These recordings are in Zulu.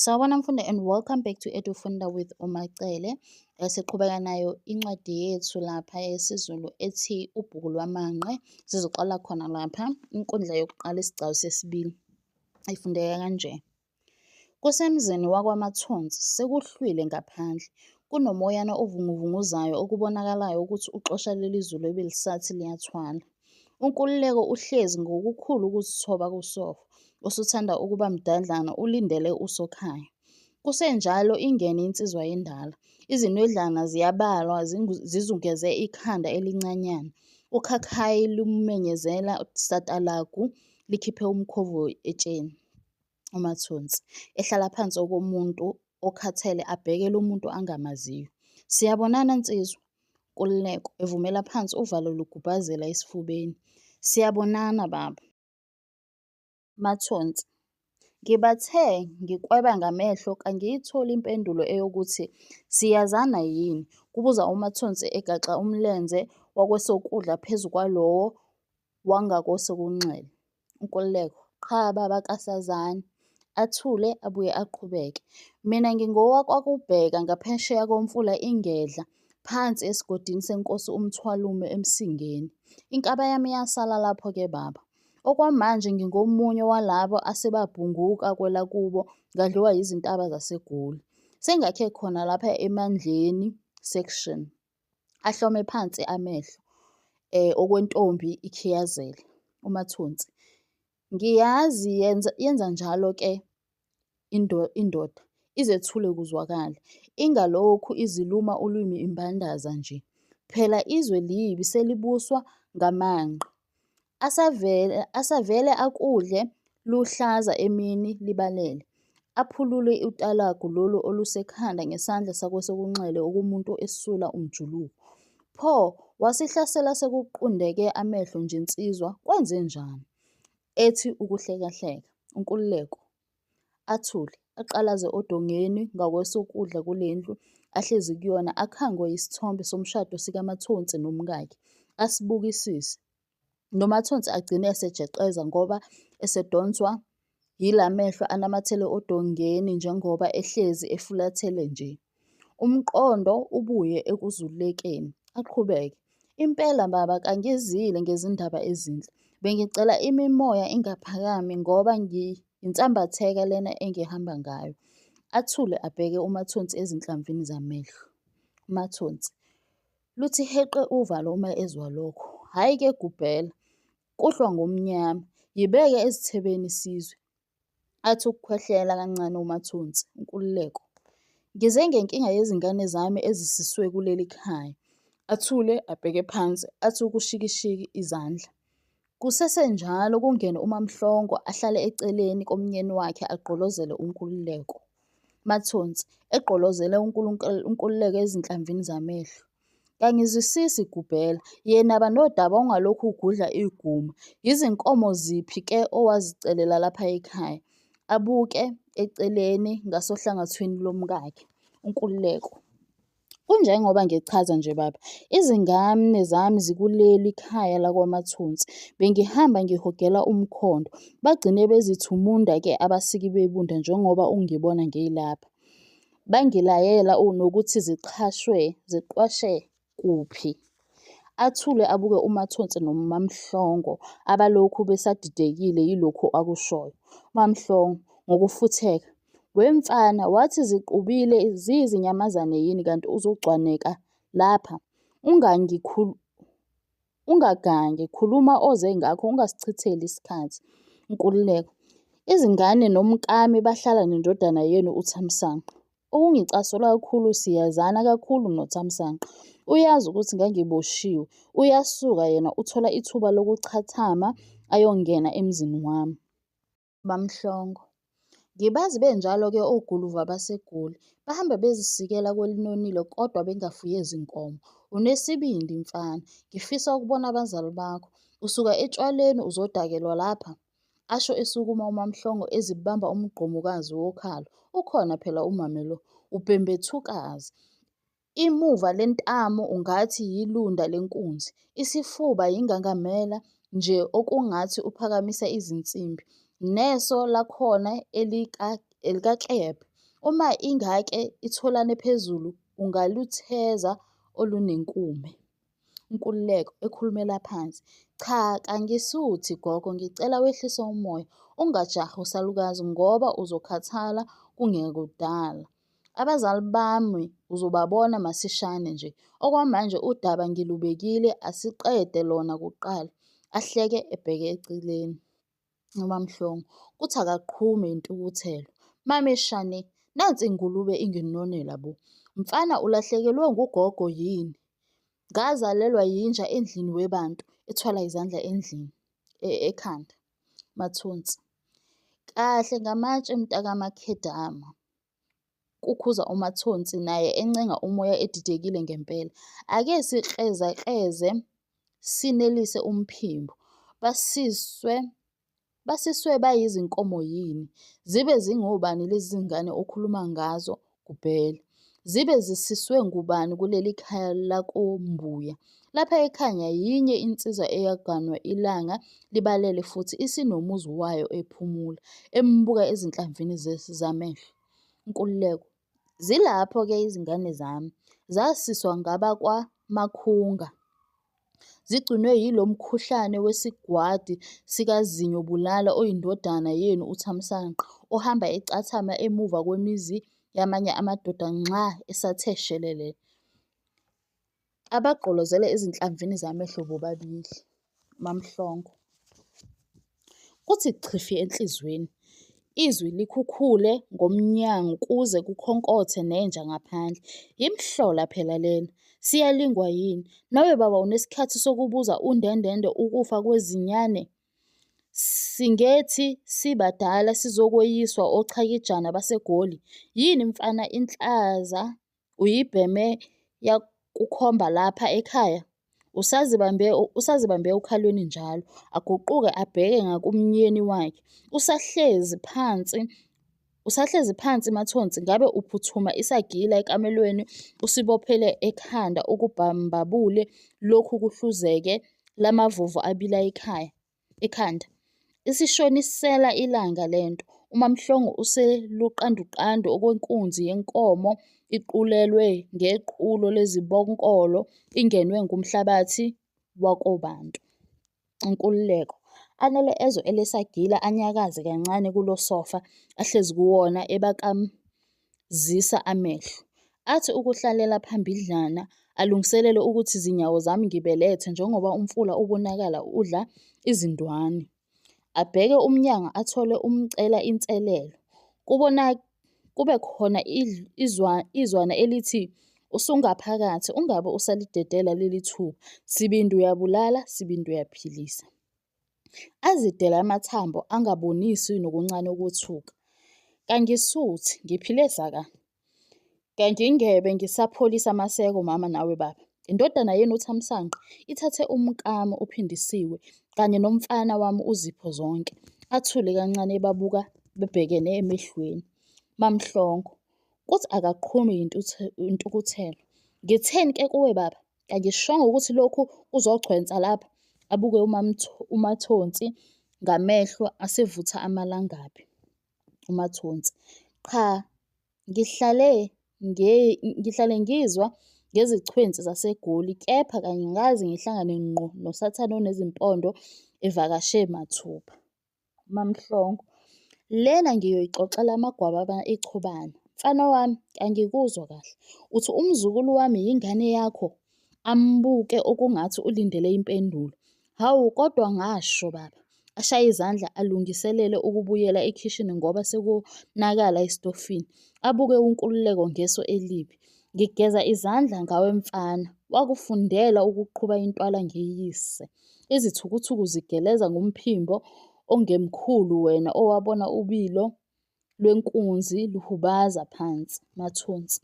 Sawubona mfundi and welcome back to Edufunda with uMacele. Siqhubeka nayo incwadi yethu lapha yesiZulu ethi Ubhuku Lwamanqe. Sizoqala khona lapha inkundla yokuqala isigcawu sesibili. Ifundeka kanje. Kusemzini wakwaMathonsi, sekuhlwile ngaphandle. Kunomoyana ovunguvunguzayo okubonakalayo ukuthi uxosha leli zulu ebelisathi liyathwala. UNkululeko uhlezi ngokukhulu ukuzithoba kusofa, osuthanda ukuba mdadlana ulindele uSokhaya. Kusenjalo ingene insizwa endala. Izinwedlana ziyabalwa zizungeze ikhanda elincanyana. Ukhakhayi lumenyezela satalagu likhiphe umkhovu etsheni. UMathonsi, ehlala phansi okomuntu okhathele abheke lo muntu angamaziyo. Siyabonana nsizwa. Nkululeko, evumela phansi uvalo lugubhazela esifubeni. Siyabonana baba. Mathonsi, Ngibathe ngikweba ngamehlo kangiyitholi impendulo eyokuthi siyazana yini? Kubuza uMathonsi egaxa umlenze wakwesokudla phezu kwalowo wangakwesokunxele. UNkululeko, Qha baba kasazani. Athule abuye aqhubeke. Mina ngingowakwaKubheka ngaphesheya komfula iNgedla, phansi esigodini senkosi uMthwalume eMsingeni. Inkaba yami yasala lapho-ke baba. Okwamanje ngingomunye walabo asebabhunguka kwelakubo ngadliwa yizintaba zaseGoli. Sengakhe khona lapha eMandleni Section. Ahlome phansi amehlo okwentombi ikhiyazela. UMathonsi, Ngiyazi yenza yenza njalo ke indoda, izethule kuzwakale. Ingalokhu iziluma ulwimi imbandaza nje. Phela izwe libi selibuswa ngamanqe. Asavele asavele akudle luhlaza emini libalele. Aphulule utalagu lolu olusekhanda ngesandla sakwesokunxele okomuntu esula umjuluko. Pho wasihlasela sekuqundeke amehlo nje nsizwa kwenzenjani? Ethi ukuhlekahleka uNkululeko. Athule, aqalaze odongeni ngakwesokudla kule ndlu ahlezi kuyona akhangwe yisithombe somshado sikaMathonsi nomkakhe. Asibukisise. NoMathonsi agcine esejeqeza ngoba esedonswa yila mehlo anamathele odongeni njengoba ehlezi efulathele nje. Umqondo ubuye ekuzulekeni. Aqhubeke. Impela baba kangizile ngezindaba ezinhle. Bengicela imimoya ingaphakami ngoba ngiyinsambatheka lena engihamba ngayo. Athule abheke uMathonsi ezinhlamvini zamehlo. UMathonsi. Luthi heqe uvalo uma ezwa lokho. Hhayi-ke Gubhela, kuhlwa ngomnyama. Yibeke ezithebeni sizwe. Athi ukukhwehlela kancane uMathonsi. Nkululeko, Ngize ngenkinga yezingane zami ezisiswe kuleli khaya. Athule abheke phansi athi ukushikishiki izandla. Kusesenjalo kungene uMaMhlongo ahlale eceleni komnyeni wakhe agqolozele uNkululeko. Mathonsi, egqolozele uNkululeko ezinhlamvini zamehlo. Kangizwisisi Gubhela, yenaba nodaba ungalokhu ugudla iguma. Yizinkomo ziphi ke owazicelela lapha ekhaya? Abuke eceleni ngasohlangothini lomkakhe. UNkululeko. Kunjengoba ngichaza nje baba, izingane zami zikuleli khaya lakwaMathonsi. Bengihamba ngihogela umkhondo. Bagcine bezithumunda-ke abasiki bebunda njengoba ungibona ngilapha. Bangilayela nokuthi ziqhashwe, ziqwashe kuphi. Athule abuke uMathonsi noMaMhlongo abalokhu besadidekile yilokhu akushoyo. MaMhlongo, ngokufutheka, We mfana, wathi ziqubile ziyizinyamazane yini kanti uzogcwaneka lapha? Ungagangi, khuluma oze ngakho ungasichitheli isikhathi. Nkululeko, Izingane nomkami bahlala nendodana yenu uThamsanqa. Okungicasula kakhulu siyazana kakhulu noThamsanqa. Uyazi ukuthi ngangiboshiwe, uyasuka yena uthola ithuba lokuchathama ayongena emzini wami. MaMhlongo, Ngibazi benjalo-ke oguluva baseGoli. Bahamba bezisikela kwelinonile kodwa bengafuye zinkomo. Unesibindi mfana, ngifisa ukubona abazali bakho. Usuka etshwaleni uzodakelwa lapha? Asho esukuma uMaMhlongo ezibamba umgqomokazi wokhalo. Ukhona phela umame lo. Ubhembethukazi. Imuva lentamo ungathi yilunda lenkunzi, isifuba yingangamela nje okungathi uphakamisa izinsimbi. Neso lakhona elikaKlebe. Uma ingake itholane phezulu ungalutheza olunenkume. Nkululeko, ekhulumela phansi, Cha kangisuthi gogo ngicela wehlise umoya, ungajahi salukazi ngoba uzokhathala kungekudala. Abazali bami uzobabona masishane nje. Okwamanje udaba ngilubekile asiqede lona kuqala. Ahleke ebheke eceleni. UMaMhlongo, kuthi akaqhume yintukuthelo. Mameshane, nansi ingulube inginonela bo. Mfana ulahlekelwe ngugogo yini? Ngazalelwa yinja endlini webantu, ethwala izandla endlini ekhanda. Mathonsi, kahle ngamatshe mntakaMakhedama. Kukhuza uMathonsi naye encenga umoya edidekile ngempela. Ake sikrezakreze sinelise umphimbo. Basiswe basiswe bayizinkomo yini? Zibe zingobani lezi zingane okhuluma ngazo Gubhele? Zibe zisiswe ngubani kuleli khaya lakoMbuya? Lapha ekhaya yinye insizwa eyaganwa ilanga libalele futhi isinomuzi wayo ephumula, embuka ezinhlamvini zamehlo. Nkululeko, Zilapho-ke izingane zami. Zasiswa ngabakwaMakhunga. Zigcinwe yilo mkhuhlane wesigwadi sikaZinyo Bulala oyindodana yenu uThamsanqa, ohamba ecathama emuva kwemizi yamanye amadoda nxa esathe shelele. Abagqolozele ezinhlamvini zamehlo bobabili. MaMhlongo, Kuthi xhifi enhliziyweni, izwi likhukhule ngomnyango kuze kukhonkothe nenja ngaphandle. Yimihlola phela lena, siyalingwa yini? Nawe baba unesikhathi sokubuza undendende ukufa kwezinyane? Singethi sibadala sizokweyiswa ochakijana baseGoli? Yini mfana inhlaza uyibheme yakukhomba lapha ekhaya? Usazibambe usazibambe okhalweni njalo. Aguquke abheke ngakumyeni wakhe. Usahlezi phansi usahlezi phansi Mathonsi ngabe uphuthuma isagila ekamelweni usibophele ekhanda ukubhambabule lokhu kuhluzeke lamavuvu abila ekhaya ekhanda. Isishonisela ilanga le nto. UMaMhlongo useluqanduqandu okwenkunzi yenkomo iqulelwe ngequlo lezibonkolo ingenwe ngumhlabathi wakobantu. Nkululeko. Anele ezwe elesagila anyakaze kancane kulo sofa ahlezi kuwona ebakamzisa amehlo. Athi ukuhlalela phambidlana alungiselele ukuthi zinyawo zami ngibelethe njengoba umfula ubonakala udla izindwani. Abheke umnyango athole umcela inselelo. Kubona kube khona izwana elithi usungaphakathi ungabe usalidedela leli thuba. Sibindi uyabulala, sibindi uyaphilisa. Azidele amathambo angabonisi nokuncane ukwethuka. Kangisuthi, ngiphile saka. Kangingebe ngisapholisa amaseko mama nawe baba. Indodana yenu uThamsanqa ithathe umkami uPhindisiwe kanye nomfana wami uZipho zonke. Athule kancane ebabuka bebhekene emehlweni. MaMhlongo, kuthi akaqhume yintukuthelo. Ngitheni ke kuwe baba? Angishongo ukuthi lokhu kuzochwensa lapha? Abuke uMathonsi ngamehlo asevutha amalangabi. UMathonsi, Qha, ngihlale ngihlale ngizwa ngezichwensi zaseGoli kepha kangikaze ngihlangane ngqo noSathane onezimpondo evakashe mathupha. MaMhlongo, Lena ngiyoyixoxela amagwababa echobana. Mfana wami, kangikuzwa kahle. Uthi umzukulu wami yingane yakho? Ambuke okungathi ulindele impendulo. Hawu kodwa ngasho baba. Ashaye izandla alungiselele ukubuyela ekhishini ngoba sekonakala esitofini. Abuke uNkululeko ngeso elibi. Ngigeza izandla ngawe mfana. Wakufundela ukuqhuba intwala ngeyise. Izithukuthuku zigeleza ngomphimbo ongemkhulu wena owabona ubilo lwenkunzi luhubaza phansi. Mathonsi.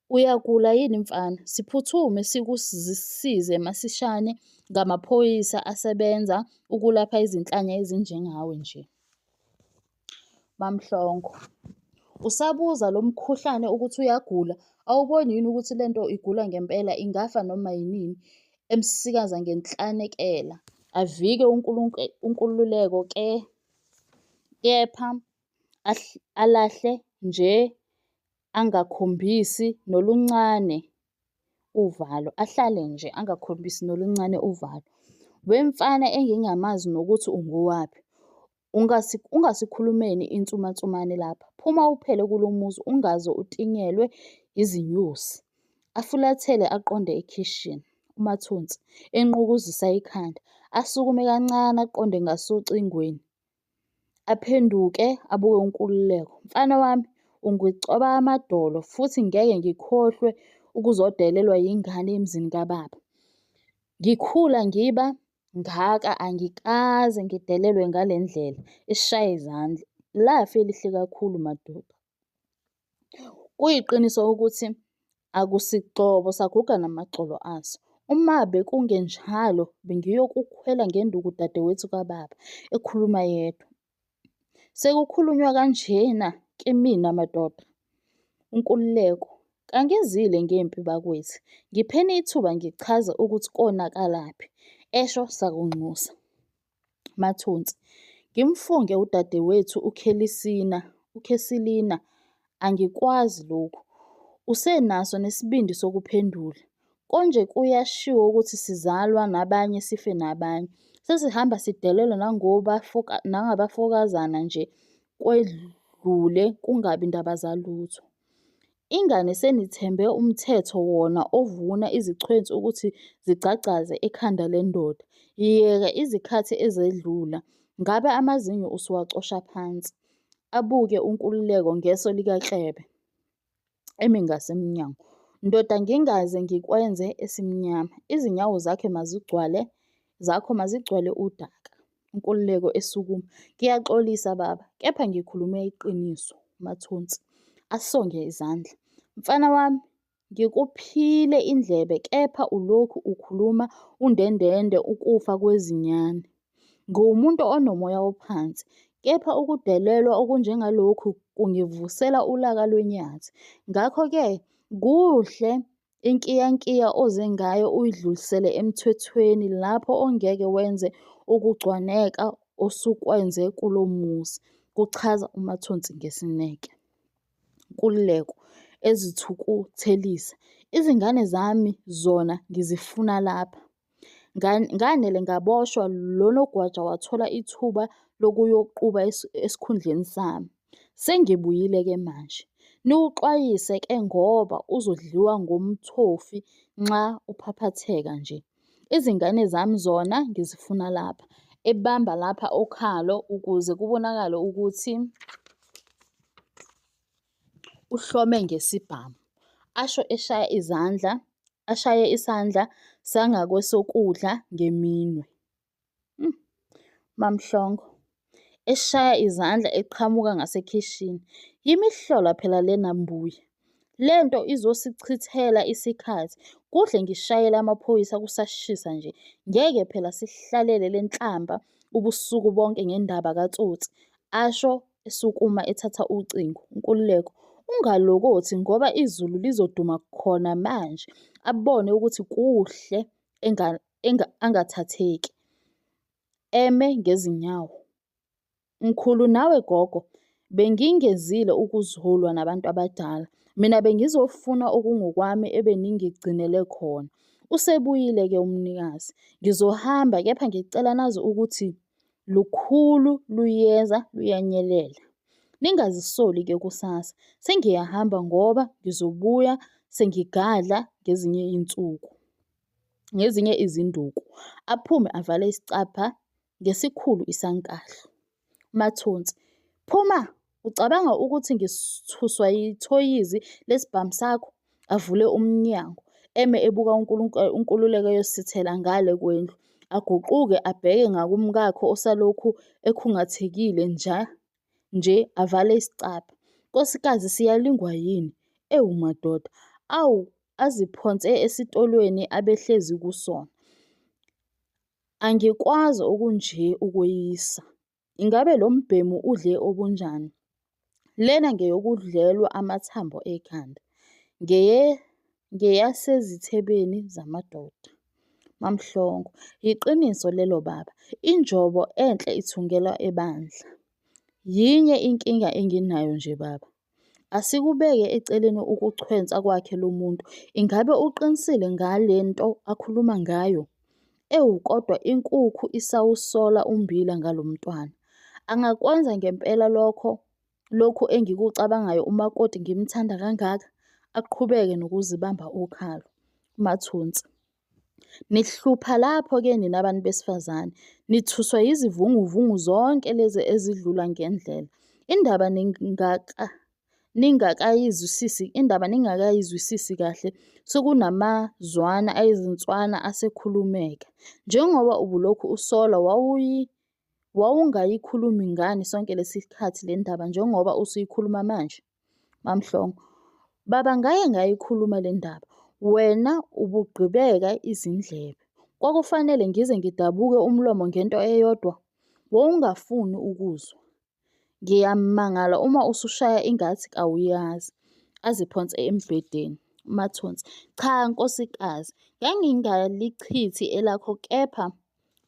Uyagula yini mfana? Siphuthume sikusisize masishane ngamaphoyisa asebenza ukulapha izinhlanya ezinjengawe nje. MaMhlongo, Usabuza lo mkhuhlane ukuthi uyagula, awuboni yini ukuthi le nto igula ngempela ingafa noma yinini? Emsikaza ngenhlanekela. Avike uNkululeko kepha alahle nje angakhombisi noluncane uvalo, ahlale nje angakhombisi noluncane uvalo. Wemfana engingamazi nokuthi ungowaphi, ungasikhulumeni insumansumane lapha, phuma uphele kulo muzi ungaze utinyelwe yizinyosi. Afulathele aqonde ekhishini. UMathonsi enqukuzisa ikhanda, asukume kancane aqonde ngasocingweni. Aphenduke abuke uNkululeko, mfana wami ungicoba amadolo futhi ngeke ngikhohlwe ukuzodelelwa yingane emzini kababa. Ngikhula ngiba ngaka angikaze ngidelelwe ngale ndlela, eshaya izandla. Lafa elihle kakhulu madoda. Kuyiqiniso ukuthi akusigxobo saguga namagxolo aso. Uma bekungenjalo bengiyokukhwela ngenduku dadewethu kababa, ekhuluma yedwa. Sekukhulunywa kanjena kimina madoda? UNkululeko, kangizile ngempi bakwethu, ngipheni ithuba ngichaze ukuthi konakalaphi, esho sakunxusa. Mathonsi, ngimfunge udadewethu uKhesilina angikwazi lokhu. Usenaso nesibindi sokuphendula. Konje kuyashiwo ukuthi sizalwa nabanye sife nabanye. Sesihamba sidelelwa nangabafokazana nje kwedlule kungabi ndaba zalutho. Ingani senithembe umthetho wona ovuna izichwensi ukuthi zigcagcaze ekhanda lendoda. Yeka izikhathi ezedlula, ngabe amazinyo usuwacosha phansi. Abuke uNkululeko ngeso likaKlebe emi ngasemnyango. Ndoda ngingaze ngikwenze esimnyama, izinyawo zakhe mazigcwale zakho mazigcwale udaka. UNkululeko esukuma, ngiyaxolisa baba, kepha ngikhulume iqiniso. Mathonsi asonge izandla. Mfana wami, ngikuphile indlebe kepha ulokhu ukhuluma undendende ukufa kwezinyane. Ngiwumuntu onomoya ophansi, kepha ukudelelwa okunjengalokhu kungivusela ulaka lwenyathi. Ngakho-ke kuhle inkiyankiya oze ngayo uyidlulisele emthethweni lapho ongeke wenze ukugcwaneka osukwenze kulo muzi, kuchaza uMathonsi ngesineke. Nkululeko, ezithukuthelisa, izingane zami zona ngizifuna lapha. Nganele ngaboshwa lo nogwaja wathola ithuba lokuyoquba esikhundleni sami. Sengibuyile-ke manje. Niwuxwayise-ke ngoba uzodliwa ngomthofi nxa uphaphatheka nje. Izingane zami zona ngizifuna lapha. Ebamba lapha okhalo ukuze kubonakale ukuthi uhlome ngesibhamu. Asho eshaya izandla, ashaye isandla sangakwesokudla ngeminwe. MaMhlongo, eshaya izandla eqhamuka ngasekhishini. Yimihlola phela lena mbuya. Le nto izosichithela isikhathi. Kuhle ngishayele amaphoyisa kusashisa nje. Ngeke phela sihlalele le nhlamba ubusuku bonke ngendaba katsotsi, asho esukuma ethatha ucingo. Nkululeko, ungalokothi ngoba izulu lizoduma khona manje. Abone ukuthi kuhle angathatheki. Eme ngezinyawo. Mkhulu nawe gogo, bengingezile ukuzolwa nabantu abadala. Mina bengizofuna okungokwami ebeningigcinele khona. Usebuyile-ke umnikazi. Ngizohamba kepha ngicela nazi ukuthi lukhulu luyeza luyanyelela. Ningazisoli-ke kusasa. Sengiyahamba ngoba ngizobuya sengigadla ngezinye iy'nsuku. Ngezinye izinduku. Aphume avale isicabha ngesikhulu isankahlu. Mathonsi, phuma! Ucabanga ukuthi ngithuswa yithoyizi lesibhamu sakho? Avule umnyango, eme ebuka uNkululeko eyosithela ngale kwendlu. Aguquke abheke ngakumkakhe osalokhu ekhungathekile nje avale isicabha. Nkosikazi siyalingwa yini? Ewu madoda! Awu aziphonse esitolweni abehlezi kusona. Angikwazi okunje ukweyisa. Ingabe lo mbhemu udle okunjani? Lena ngeyokudlelwa amathambo ekhanda. Ngeyasezithebeni zamadoda. MaMhlongo, Yiqiniso lelo baba. Injobo enhle ithungelwa ebandla. Yinye inkinga enginayo nje baba. Asikubeke eceleni ukuchwensa kwakhe lo muntu, ingabe uqinisile ngale nto akhuluma ngayo? Ewu kodwa inkukhu isawusola ummbila ngalo mntwana. Angakwenza ngempela lokho lokhu engikucabangayo umakoti ngimthanda kangaka? Aqhubeke nokuzibamba ukhalo. UMathonsi, Nihlupha lapho-ke nina bantu besifazane. Nithuswa yizivunguvungu zonke lezi ezidlula ngendlela. Indaba ningaka ningakayizwisisi indaba ningakayizwisisi kahle sekunamazwana ayizinswana asekhulumeka. Njengoba ubulokhu usola wawungayikhulumi ngani sonke lesi sikhathi le ndaba njengoba usuyikhuluma manje? MaMhlongo, Baba ngake ngayikhuluma le ndaba, wena ubugqibeka izindlebe. Kwakufanele ngize ngidabuke umlomo ngento eyodwa? Wawungafuni ukuzwa. Ngiyamangala uma usushaya ingathi kawuyazi. Aziphonse embhedeni. UMathonsi, Cha nkosikazi, ngangingalichithi elakho kepha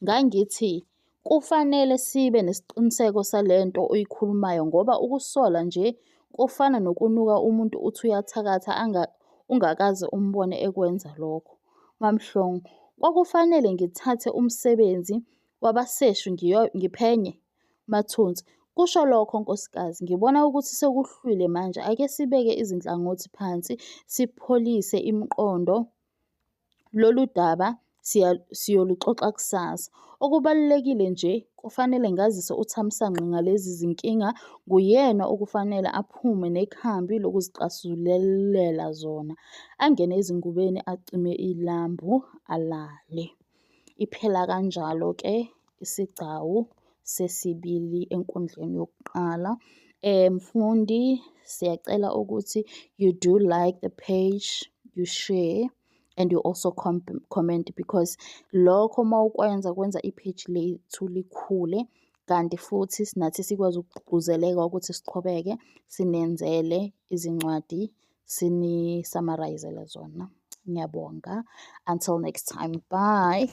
ngangithi kufanele sibe nesiqiniseko sale nto oyikhulumayo ngoba ukusola nje kufana nokunuka umuntu uthi uyathakatha ungakaze umbone ekwenza lokho. MaMhlongo, Kwakufanele ngithathe umsebenzi wabaseshi ngiphenye? Mathonsi, Kusho lokho nkosikazi, ngibona ukuthi sekuhlwile manje ake sibeke izinhlangothi phansi sipholise imiqondo lolu daba siyoluxoxa kusasa. Okubalulekile nje kufanele ngazise uThamsanqa ngalezi zinkinga nguyena okufanele aphume nekhambi lokuzixazululela zona. Angene ezingubeni acime ilambu alale. Iphela kanjalo-ke isigcawu sesibili enkundleni yokuqala. Mfundi, siyacela ukuthi you do like the page, you share and you also comment because lokho mawukwenza kwenza i-page lethu likhule kanti futhi nathi sikwazi ukugqugquzeleka ukuthi siqhubeke sinenzele izincwadi sini-summarise-ele zona. Ngiyabonga. Until next time. Bye.